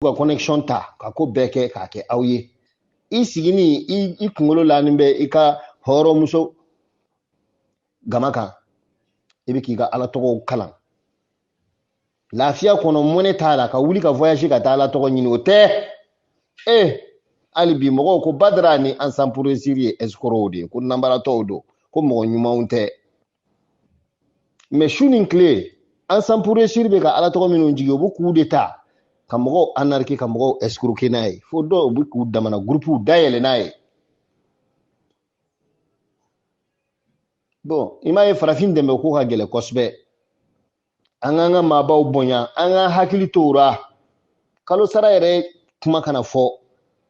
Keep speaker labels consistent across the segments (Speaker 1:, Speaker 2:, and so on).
Speaker 1: ka connexion ta ka ko bɛɛ kɛ k'a kɛ aw ye. I sigini i kunkolo lanin bɛ i ka hɔrɔnmuso gama kan, i bɛ k'i ka Ala tɔgɔw kalan lafiya kɔnɔ, mɔnɛ t'a la, ka wuli ka voyage ka taa Ala tɔgɔ ɲini, o tɛ. Hali bi mɔgɔw ko Badara ni Ensemble pour réussir ye escrocs de ye, ko nanbaratɔw don, ko mɔgɔ ɲumanw tɛ. Mais su ni tile, Ensemble pour réussir bɛ ka Ala tɔgɔ minnu jigin, u bɛ k'u de ta ka mɔgɔw arnaquer, ka mɔgɔw escroquer n'a ye, fo dɔw bɛ k'u damana groupe dayɛlɛ n'a ye. Bon, i m'a ye farafin dɛmɛ ko ka gɛlɛn kosɛbɛ. An k'an ka maabaw bonya, an k'an hakili to o la. Kalo sara yɛrɛ kuma kana fɔ,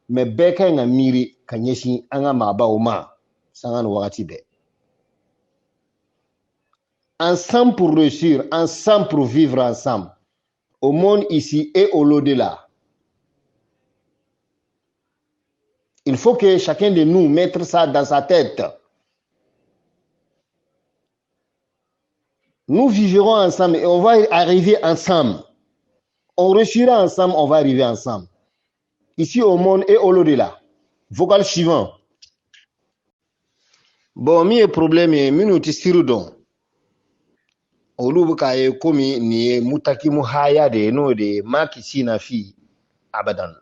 Speaker 1: mais bɛɛ ka ɲi ka miiri ka ɲɛsin an ka maabaw ma sanga ni wagati bɛɛ. Ensemble pour réussir, ensemble pour vivre ensemble, au monde ici et au au-delà. Il faut que chacun de nous mette ça dans sa tête. Nous vivrons ensemble et on va arriver ensemble. On réussira ensemble, on va arriver ensemble. Ici au monde et au au-delà. Vocal suivant. Bon, mi ye problème ye, minnu tɛ siri dɔn, olu bɛ k'a ye komi nin ye mutakimu haya de ye, n'o de ye makisina fi abadan.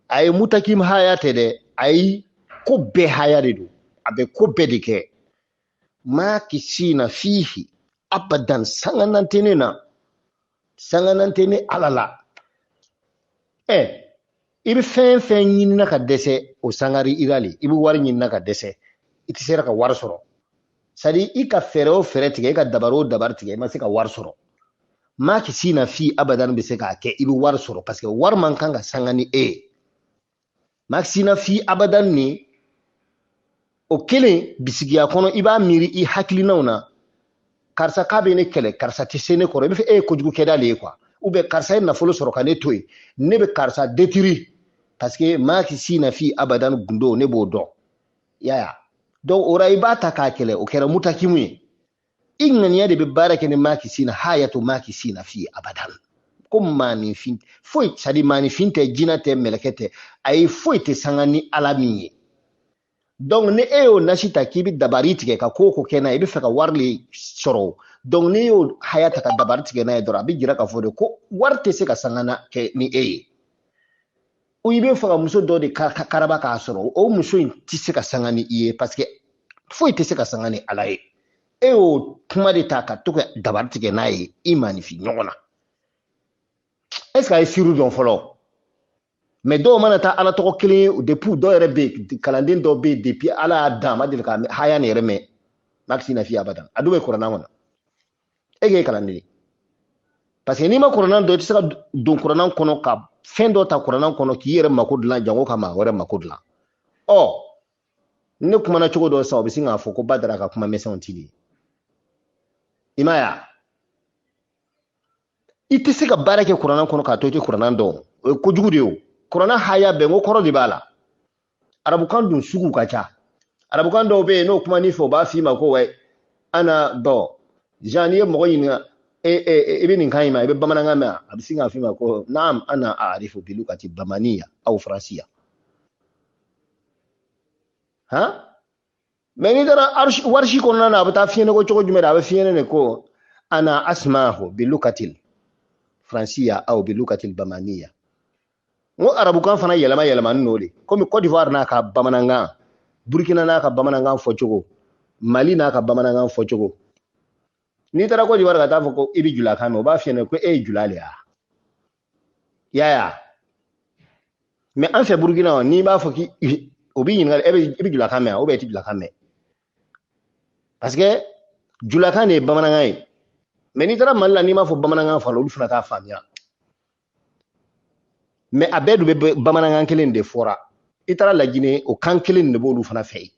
Speaker 1: A ye mutakimu haya tɛ dɛ, ayi, ko bɛɛ haya de don, a bɛ ko bɛɛ de kɛ. Makisina fihi abadan, sanga tɛ ne na, sanga tɛ ne Ala la. I bɛ fɛn fɛn ɲinina ka dɛsɛ, o sangari i la le. I bɛ wari ɲinina ka dɛsɛ, i tɛ se ka wari sɔrɔ. C'est-à-dire i ka fɛɛrɛ o fɛɛrɛ tigɛ, i ka dabari o dabari tigɛ, i ma se ka wari sɔrɔ. Makisina fi abadan bɛ se k'a kɛ i bɛ wari sɔrɔ, parce que wari man kan ka sanga ni e ye. Makisina fi abadan ni o kelen bisigiya kɔnɔ, i b'a miiri i hakilinaw na, karisa k'a bɛ ne kɛlɛ, karisa tɛ se ne kɔrɔ, i bɛ fɛ e ye kojugukɛda le ye quoi, ou bien karisa ye nafolo sɔrɔ ka ne to yen, ne bɛ karisa détruire, parce que makisina fi abadan gundo ne b'o dɔn. I y'a ye? Donc o la i b'a ta k'a kɛlɛ, o kɛra mutakimu ye. I ŋaniya de bɛ baara kɛ ni makisina hayatu makisina fi abadan. Ko maaninfin foyi, c'est à dire maaninfin tɛ, jinɛ tɛ, mɛlɛkɛ tɛ, ayi, foyi tɛ sanga ni Ala min ye. Donc ni e y'o nasi ta k'i bɛ dabari tigɛ ka ko o ko kɛ n'a ye, i bɛ fɛ ka wari de sɔrɔ. Donc n'i y'o haya ta ka dabari tigɛ n'a ye dɔrɔn, a bɛ jira k'a fɔ de ko wari tɛ se ka sanga na kɛ ni e ye. O i bɛ fɛ ka muso dɔ de karaba k'a sɔrɔ, o muso in tɛ se ka sanga ni i ye, parce que foyi tɛ se ka sanga ni Ala ye. E y'o kuma de ta ka to ka dabari tigɛ n'a ye i maaninfin ɲɔgɔn na. Est ce que a ye siru dɔn fɔlɔ? Mais dɔw mana taa Ala tɔgɔ kelen ye, depuis dɔw yɛrɛ bɛ yen, kalanden dɔw bɛ yen, depuis Ala y'a dan, a ma deli ka haya nin yɛrɛ mɛn. Makisina fi abadan, a dun bɛ kuranna kɔnɔ. E k'e kalanden ye, parce que n'i ma kuranna dɔn, i tɛ se ka don kuranna kɔnɔ ka fɛn dɔ ta kuranna kɔnɔ k'i yɛrɛ mako dilan, jango ka maa wɛrɛ mako dilan. Ne kumana cogo dɔ sisan, o bɛ sin k'a fɔ ko Badara ka kuma misɛnw ti de ye. I m'a ye wa? I tɛ se ka baara kɛ kuranna kɔnɔ k'a to i tɛ kuranna dɔn, o ye kojugu de ye o. Kuranna haya bɛn ko kɔrɔ de b'a la. Arabukan dun sugu ka ca. Arabukan dɔw bɛ yen, n'o kuma n'i fɛ, o b'a f'i ma ko wɛ ana bɔn Jean, n'i ye mɔgɔ ɲininka, i bɛ nin kan in ma, i bɛ bamanankan mɛn, a bɛ sin k'a f'i ma ko naam ana arifu bilugati bamaniya aw faransiya. Han, mais n'i taara warisi kɔnɔna na, a bɛ taa fiɲɛ ko cogo jumɛn de, a bɛ fiɲɛ de ko ana asmahu bilugatil faransiya aw bilugatil bamaniya. N ko arabukan fana yɛlɛma yɛlɛmani n'o de, komi Côte d'Ivoire n'a ka bamanankan, Burkina n'a ka bamanankan fɔcogo, Mali n'a ka bamanankan fɔcogo. N'i taara Côte d'Ivoire ka taa fɔ ko i bɛ julakan mɛn, o b'a f'i ɲɛna ko e ye jula de ye wa? I y'a ye wa? Mais an fɛ Burkina, n'i b'a fɔ k'i o b'i ɲininka, e bɛ julakan mɛn wa, ou bien i tɛ julakan mɛn? Parce que julakan de ye bamanankan ye. Mais n'i taara Mali la, n'i m'a fɔ bamanankan fɔ la, olu fana t'a faamuya. Mais a bɛɛ dun bɛ bamanankan kelen de fɔra. I taara Laginɛ, o kan kelen de b'olu fana fɛ yen.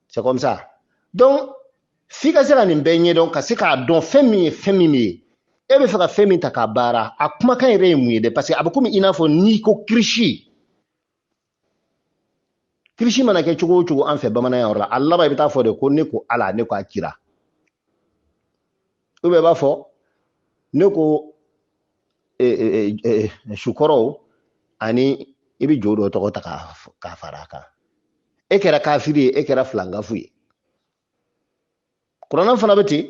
Speaker 1: C'est comme ça. Donc f'i ka se ka nin bɛɛ ɲɛdɔn, ka se k'a dɔn fɛn min ye fɛn min ye. E bɛ fɛ ka fɛn min ta k'a baara, a kumakan yɛrɛ ye mun ye dɛ? Parce que a bɛ komi i n'a fɔ n'i ko kirisi. Kirisi mana kɛ cogo o cogo an fɛ bamananya yɔrɔ la, a laban i bɛ taa fɔ de ko ne ko Ala, ne ko a kira. Ou bien i b'a fɔ ne ko Sukɔrɔw ani i bɛ jo dɔ tɔgɔ ta k'a fara a kan. E kɛra kafiri ye, e kɛra filankafu ye. Kuranɛ fana bɛ ten.